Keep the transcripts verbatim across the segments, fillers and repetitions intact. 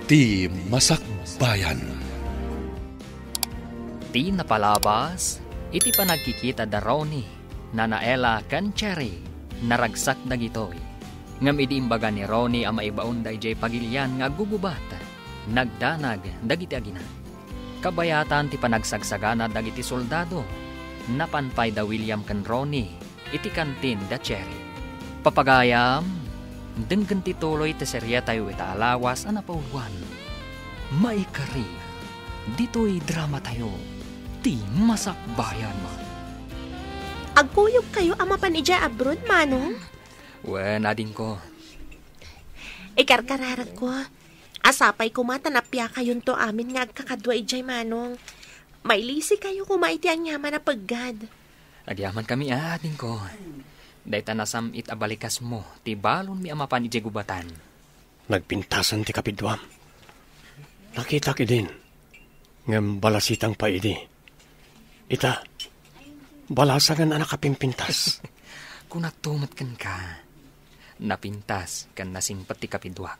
Ti Masakbayan. Ti napalabas, iti panagkikita da Ronnie, Nana Ella ken Cherry, naragsak dagitoy. Ngem idi imbaga ni Ronnie a maibaonda idiay pagilian nga aggugubat, nagdanag dagiti agina. Kabayatan ti panagsagsagana dagiti soldado, napan pay da William ken Ronnie iti kantin da Cherry. Papagayam, denggen ti tuloy ti serietayo ita a lawas a napauluan. Maikari, ditoy dramatayo, ti Masakbayan. Agkuyogkayo a mapan idiay abroad, Manong? Wen, adingko. Ikarkararagko, a sapay koma ta napiakayonto amin nga agkakadua idiay, Manong. Mailisikayo koma iti aniaman a peggad. Agyamankami, adingko. Dayta nasam-it a balikasmo ti balonmi a mapan idiay gubatan. Nagpintasan ti kapiduam. Nakitak idin, ngem balasitang pay idi. Ita, balasangen a nakapimpintas. Kunakto met kenka. Napintas ken nasingpet ti kapiduak.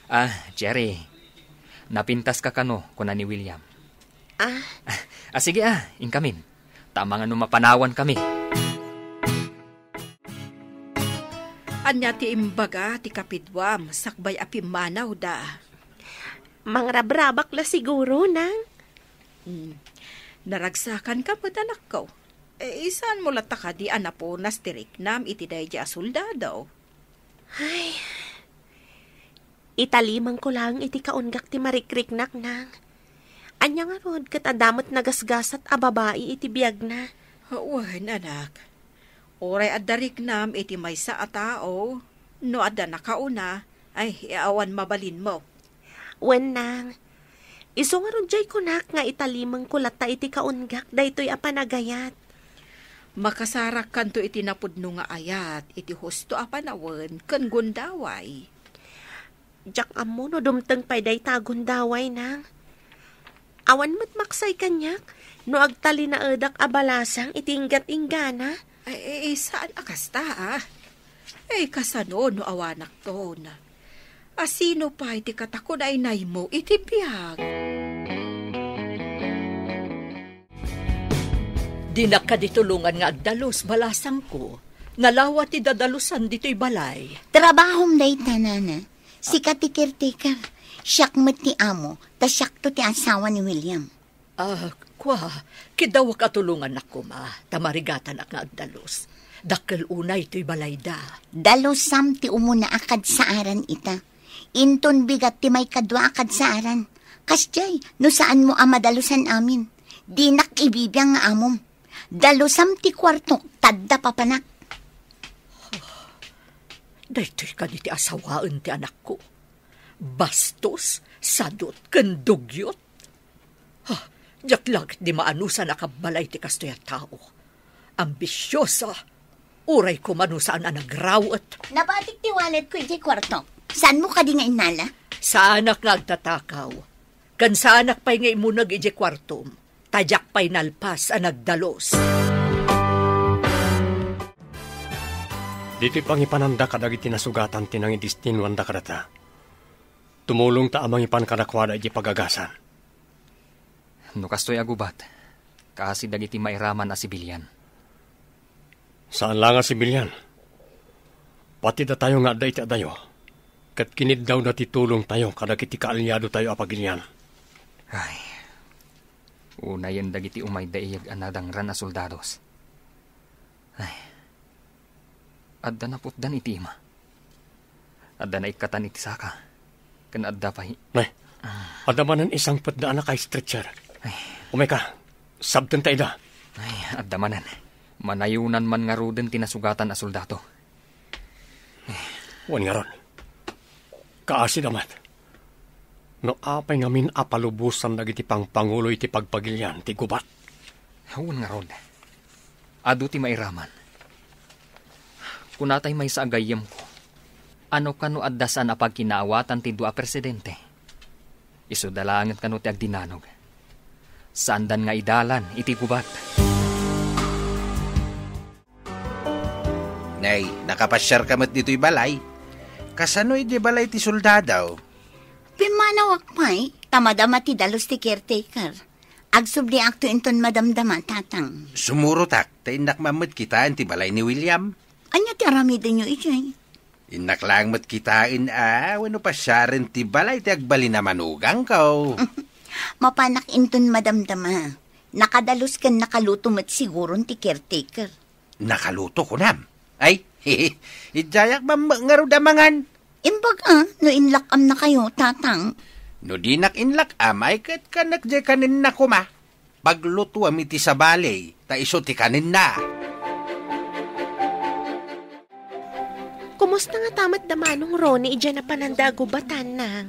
Ah, Cherry, napintaska kano, kuna ni William. Ah? Ah, sige, ah, inkamin. Ta amangan no mapanawankami. Ania ti imbaga ti kapiduam sakbay a pimmanawda? Mangrabrabak la siguro, Nang. Hmm. Naragsakanka met, anakko. Eh, saanmo latta kadi a napunas ti riknam iti daydi a soldado? Ay, italimengko laeng iti kaunggak ti marikriknak, Nang. Ania ngarud ket adda met nagasgasat a babai iti biagna? Wen, anak. Uray adda riknam iti maysa a tao, no adda nakauna, ay, awan mabalinmo. Wen, Nang. Isu ngarud diay kunak nga italimengko latta iti kaunggak daytoy a panagayat. Makasarakkanto iti napudno nga ayat iti husto a panawen ken gundaway. Diak ammo no dumteng pay dayta a gundaway, Nang. Awan met maksay kaniak no agtalinaedak a balasang iti inggat-inggana. Ay, eh, eh, saan a kasta, ah? Eh, kasano no awanakton? A sino pay ti katakunaynaymo iti biag? Dinak kadi tulongan nga agdalus, balasangko. Nalawa ti dadalusan ditoy balay. Trabahom dayta, nana. Sika ti caretaker. Siak met ti amo, ta siakto ti asawa ni William. Ah, kua, kidawak a tulongannak koma, ta marigatanak nga agdalus. Dakkel unay toy balayda. Dalusam ti umuna a kadsaaran ita. Inton bigat ti maikadua a kadsaaran. Kasdiay, no saanmo a madalusan amin, dinak ibibiang nga amom. Dalusam ti kuartok, ta adda papanak. Daytoy kadi ti asawaen ti anakko. Bastos, sadut, ken dugyot. Ha, diak la ketdi maanusan a kabbalay ti kastoy a tao. Ambisiosa, uray koma no saan a nagrawet. Nabatik ti walletko idiay kuartok. Saanmo kadi nga innala? Saanak nga agtatakaw. Ken saanak pay nga immuneg idiay kuartom. Ta diak pay nalpas a nagdalus. Ditoy pangipananda kadagiti nasugatan ti nangidestinuanda kadata. Tumulongta a mangipan kadakuada iti pagagasan. No kastoy a gubat, kaasi dagiti mairaman a sibilian. Saan la nga sibilian. Pati datayo nga adda iti adayo, ket kiniddawda ti tulongtayo kadagiti kaaliadotayo a pagilian. Ay, unayen dagiti umayda iyeg a nadangran a soldados. Ay, adda naputdan iti ima. Adda naikkatan iti saka. Ken adda pay. Nay, adda manen isangpetda a naka-stretcher. Ay. Umayka, sabtenta ida. Ay, adda manen. Manayonan man ngaruden ti nasugatan a soldado. Wen ngarud, kaasida met. No apay ngamin a palubosan dagiti pangpangulo iti pagpagilian ti gubat? Wen ngarud, adu ti mairaman. Kunatay maysa a gayyemko, ano kano adda saan a pagkinaawatan ti dua a presidente? Isuda laengen kano ti agdinanog. Saandan nga idalan iti gubat. Nay, nakapasiarka met ditoy balay? Kasano idiay balay ti soldado? Pimmanawak pay, ta madama ti dalus ti caretaker. Agsubliakto inton madamdama, Tatang. Sumurotak, ta innak met kitaen ti balay ni William. Ania ti aramidenyo idiay? Innak laeng met kitaen a, wenno pasiaren ti balay ti agbalin a manugangko. Mapanak inton madamdama. Nakadalus ken nakaluto met siguron ti caretaker. Nakaluto, kunam? Ay, idiayak mammek ngarud a mangan. Imbag a, no inlak-amnakayo, Tatang. No dinak inlak-am, ay ket kanek diay kanenna koma. Paglutuam iti sabali, ta isu ti kanenna. Kumusta ngata met da Manong Ronnie idiay napananda a gubatan, Nang?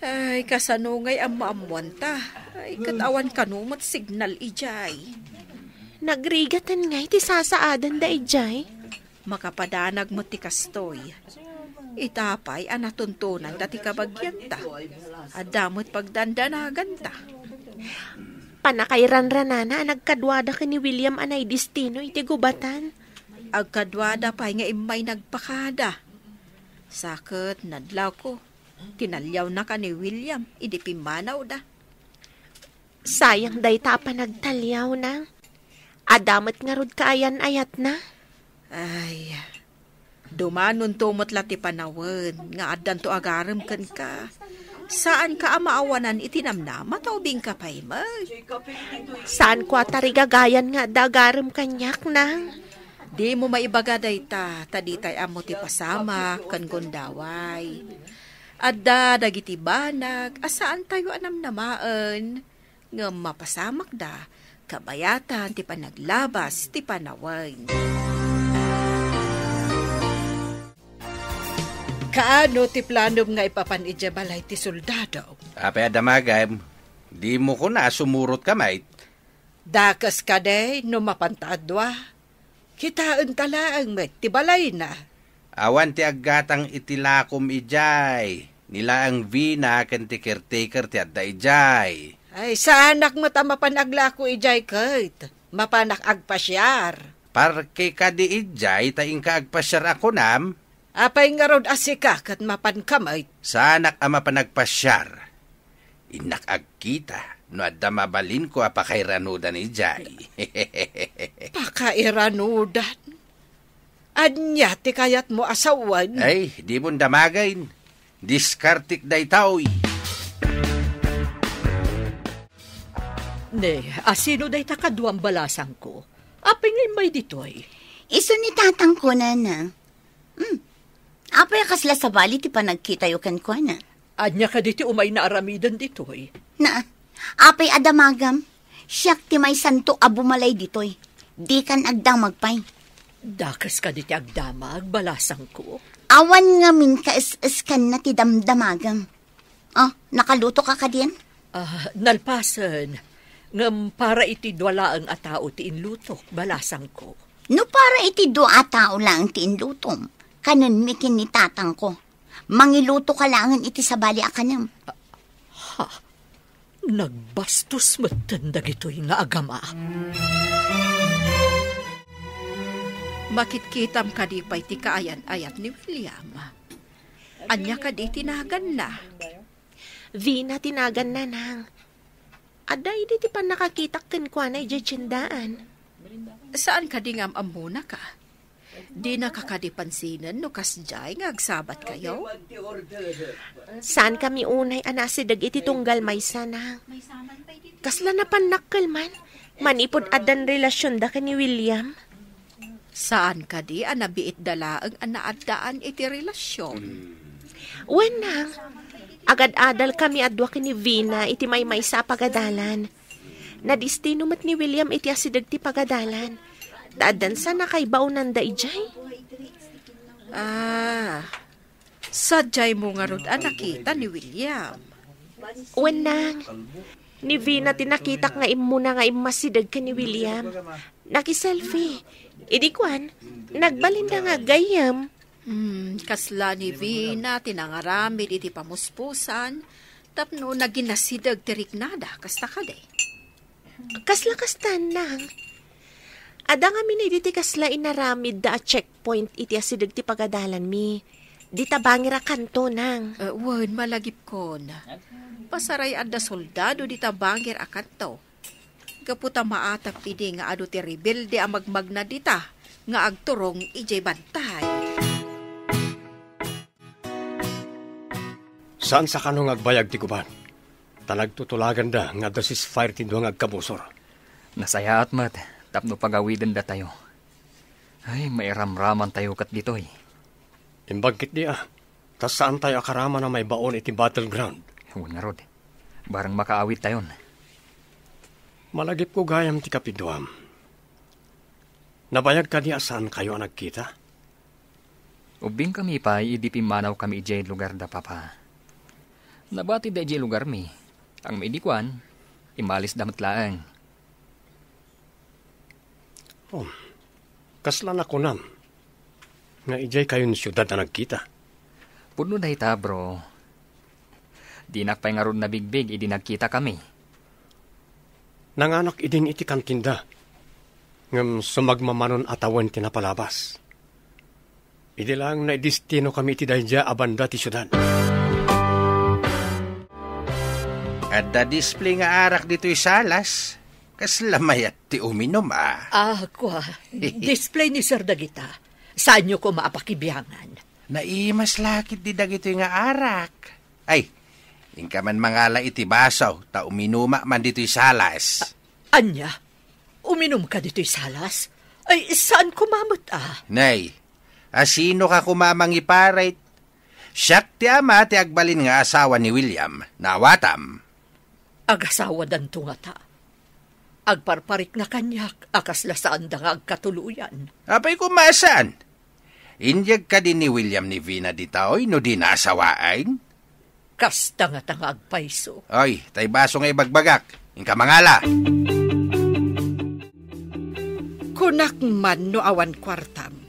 Ay, kasano ngay ammoammoanta? Ay, ket awan kano met signal idiay. Nagrigaten ngay ti sasaadanda idiay? Makapadanag met ti kastoy. Ita pay a natuntonanda ti kabagianta. Adda met pagdandanaganta. Pannakairanranana a nagkaduada ken ni William a naidistino iti gubatan. Agkaduada pay nga immay nagpakada. Sa ket nadlawko, tinaliawnaka ni William idi pimmanawda. Sayang dayta a panagtaliawna. Adda met ngarud kaayan-ayatna. Ay, dumanonto met la ti panawen nga addanto agarem kenka. Saanka a maawanan iti namnama ta ubingka pay met. Saanko a tarigagayan nga adda agarem kaniak, Nang. Dimo maibaga dayta, ta ditay ammo ti pasamak ken gundaway. Adda dagiti banag a saantayo a namnamaen, ngem mapasamakda kabayatan ti panaglabas ti panawen. Kaano ti planom nga ipapan idiay balay ti soldado? Apay a damagem, dimo kuna a sumurotka met? Dakes kadi no mapanta a dua? Kitaenta laeng met ti balayna. Awan ti aggatang iti lakom idiay. Ni laeng Vina ken ti caretaker ti adda idiay. Ay, saanak met a mapan aglako idiay ket mapanak agpasiar. Parke kadi idiay ta inka agpasiar a kunam? Apay ngarud a sika ket mapanka met? Saanak a mapan agpasiar. Innak agkita no adda mabalinko a pakairanudan idiay. Pakairanudan? Ania ti kayatmo a sawen? Ay, dimon damagen. Diskartek daytoy. Ne, asino dayta kaduam, balasangko? Apay nga immay ditoy? Isu ni tatangko, nana. Hmm. Apay a kasla sabali ti panagkitayo kenkuana? Ania kadi ti umayna aramiden ditoy? Na, apay a damagam? Siak ti maysanto a bumalay ditoy. Dikan agdamag pay. Dakes kadi ti agdamag, balasangko? Awan ngamin kaes-eskanna ti damdamagam. Ah, nakaluto ka kadin? Ah, nalpasen. Ngem para iti dua laeng a tao ti inlutok, balasangko. No para iti dua a tao laeng ti inlutom, kanenmi ken ni tatangko. Mangiluto ka laengen iti sabali a kanem. Ha? Nagbastos metten dagitoy nga agama. Makitkitam kadi pay ti kaayan-ayat ni William? Ania kadi ti naganna? Vina ti naganna, nang. Adda idi ti pannakakitak kenkuana idiay tiendaan. Saan kadi nga am-ammonaka? Dinaka kadi pansinen no kasdiay nga agsabatkayo? Saankami unay a nasideg iti tunggal maysa, nang. Kasla napannakkel man, manipud addan relasionda ken ni William. Saan kadi a nabiitda laeng a naaddaan iti relasion? Wen, nang. Agad-adalkami a dua ken ni Vina iti maymaysa a pagadalan. Nadistino met ni William iti asideg ti pagadalan. Ta addan sa nakaibaonanda idiay. Ah, sadiaymo ngarud a nakita ni William? Wen, nang. Ni Vina ti nakitak nga immuna nga immasideg ken ni William. Nakiselfie. Idi kuan, nagbalinda nga aggayyem. Hmm, kasla ni Vina ti nangaramid iti pamuspusan tapno naginasideg ti riknada, kasta kadi? Kasla kastan, nang. Adda ngamin idi ti kasla inaramidda a checkpoint iti asideg ti pagadalanmi. Dita bangir a kanto, nang. Eh, wen, malagipkon. Pasaray adda soldado dita bangir a kanto. Gapu ta maatap idi nga adu ti rebelde a magmagna dita nga agturong idiay bantay. Saan sa kano nga agbayag ti gubat? Ta nagtutulaganda nga adda ceasefire ti dua nga agkabusor. Nasayaat met tapno pagawidendatayo. Ay, mairamramantayo ket ditoy. Imbag ketdi a, ta saantayo a karaman a maibaon iti battleground. Wen ngarud, bareng makaawidtayon. Malagipko gayam ti kapiduam. Nabayag kadi a saankayo a nagkita? Ubbingkami pay idi pimmanawkami idiay lugarda, Papa. Nabatida idiay lugarmi. Ngem idi kuan, immalisda met laeng. Oh, kasla nakunam nga idiay kayon siudad a nagkita? Pudno dayta, bro. Dinak pay ngarud nabigbig idi nagkitakami. Nanganak idin iti kantinda, ngem sumagmamanon a tawen ti napalabas. Idi laeng naidestinokami iti daydiay a banda ti siudad. Adda display nga arak ditoy salas. Kasla mayat ti uminum, a. Ah, kua. Display ni Sir dagita. Saanyo koma a pakibiangan? Naimas la ketdi dagitoy nga arak. Ay, inka man mangala iti baso, ta uminuma man ditoy salas. Ania? Uminumka ditoy salas? Ay, saan koma met, a? Nay, asinoka koma a mangiparit? Siak ti ama ti agbalin nga asawa ni William. Naawatam. Agasawadanto ngata. Agparparikna kaniak a kasla saanda nga agkatuloyan. Apay koma a saan? Inyeg kadi ni William ni Vina ditoy no dina asawaen? Kasta ngata nga agpayso. Oy, tay baso nga ibagbagak. Inka mangala. Kunak man no awan kuartam.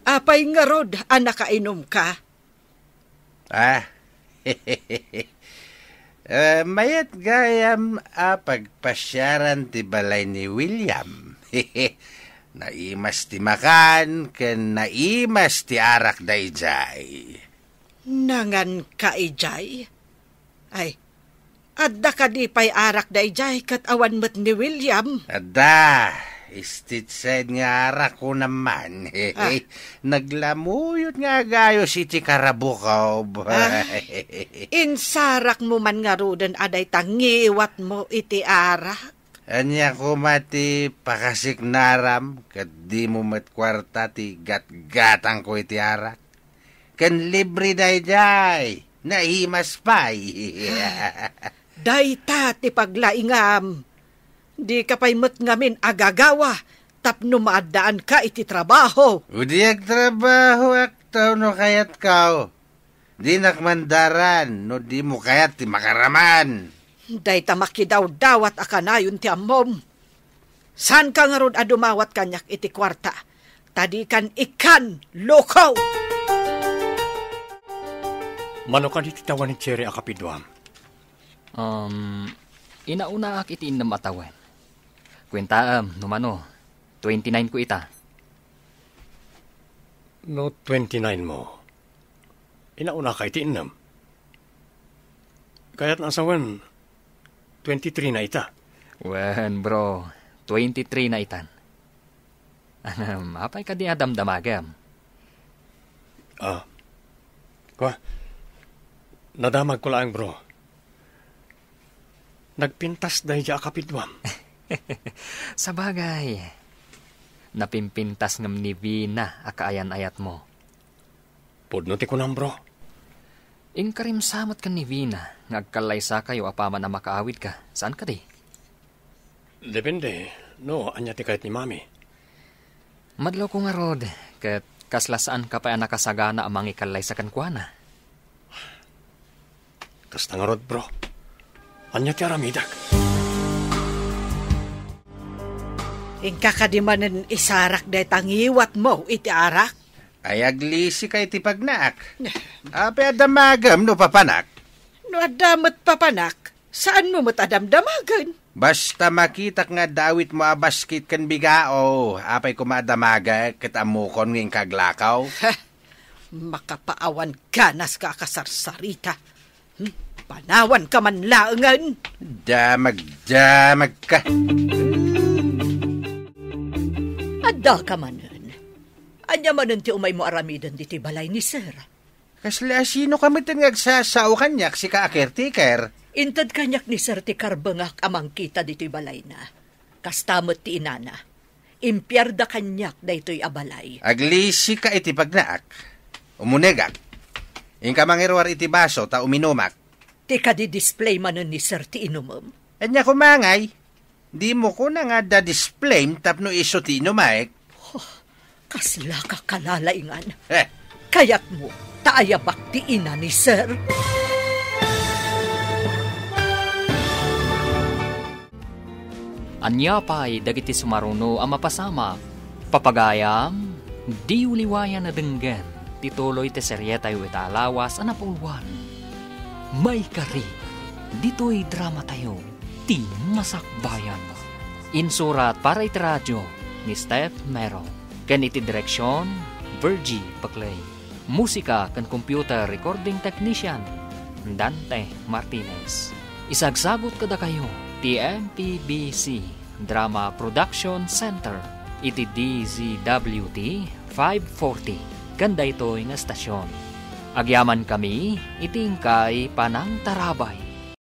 Apay ngarud a nakainumka? Ah. Eh, mayat gayam a pagpasiaran ti balay ni William. Naimas ti makan ken naimas ti arak daydiay. Nanganka idiay? Ay, adda kadi pay arak daydiay ket awan met ni William? Adda. Stateside nga arak ko naman. Ah. Naglamuyot nga agayos iti karabukob. Ah, insarakmo man ngaruden a dayta ngiwatmo iti arak? Ania koma ti pakasiknaram ket dimo met kuarta ti gatgatangko iti arak? Ken libre daydiay, naimas pay. Dayta ti paglaingam. Dika pay met ngamin agagawa tapno maaddaanka iti trabaho. Idi agtrabahoak ta no kayatko. Dinak mandaran no dimo kayat ti makaraman. Dayta makidawdawat a kanayon ti ammom. Saanka ngarud a dumawat kaniak iti kuarta, ta dikan ikkan, loko! Mano kadi ti tawen ni Cherry a kapiduam? Um, inaunaak iti innem a tawen. Kuentaem, no mano, twenty-nine ko ita. No twenty-nine mo, inaunaka iti innem. Kayat na sawen, twenty-three na ita. Wen, bro, twenty-three na itan. Ahem, apay kadi a damdamagem? Ah, kua, nadamag ko laeng, bro. Nagpintas daydiay a kapiduam. Sabagay, napimpintas ngem ni Vina a kaayan-ayatmo. Pudno ti kunam, bro. Inkarim sa met ken ni Vina nga agkallaysakayo apaman a makaawidka, saan kadi? Depende, no, ania ti kayat ni Mami. Madlawko ngarud, ket kasla saanka pay a nakasagana a mangikallaysa kenkuana. Kasta ngarud, bro. Ania ti aramidek? Inka kadi manen isarak dayta ngiwatmo iti arak? Ay, aglisika iti pagnaak. Apay a damagem no papanak? No adda met papanak, saanmo met a damdamagen? Basta makitak nga adda awitmo a basket ken bigao, apay koma a damagek ket ammokon nga inka aglakaw? Makapaawan ganas ka a kasarsarita. Hmm? Panawanka man laengen. Damagdamag ka. Adda ka manen. Ania manen ti umaymo aramiden ditoy balay ni Sir? Kasla sino ka metten nga agsasao kaniak, sika a caretaker? Inted kaniak ni Sir ti karbengak a mangkita ditoy balayna. Kasta met ti inana. Impiarda kaniak daytoy a balay. Aglisika iti pagnaak. Umunegak. Inka mangiruar iti baso ta uminumak. Ti kadi display manen ni Sir ti inumem? Ania koma ngay? Dimo kuna nga adda display tapno isu ti inumaek? Huh, kasla ka kalalaingan. Eh. Kayatmo, ta ayabak ti ina ni Sir? Ania pay dagiti sumaruno a mapasamak? Papagayam, diyo liwayan a denggen ti tuloy ti serietayo ita a lawas a napulwan. Maikari, ditoy dramatayo, ti Masakbayan. Insurat para iti radio ni Steph Mero, ken iti direksion, Virgie Paclay. Musika ken computer recording technician, Dante Martinez. Isagsagut kadakayo ti M P B C Drama Production Center iti D Z W T five forty ken daytoy nga estasion. Agyamankami iti inkay panangtarabay.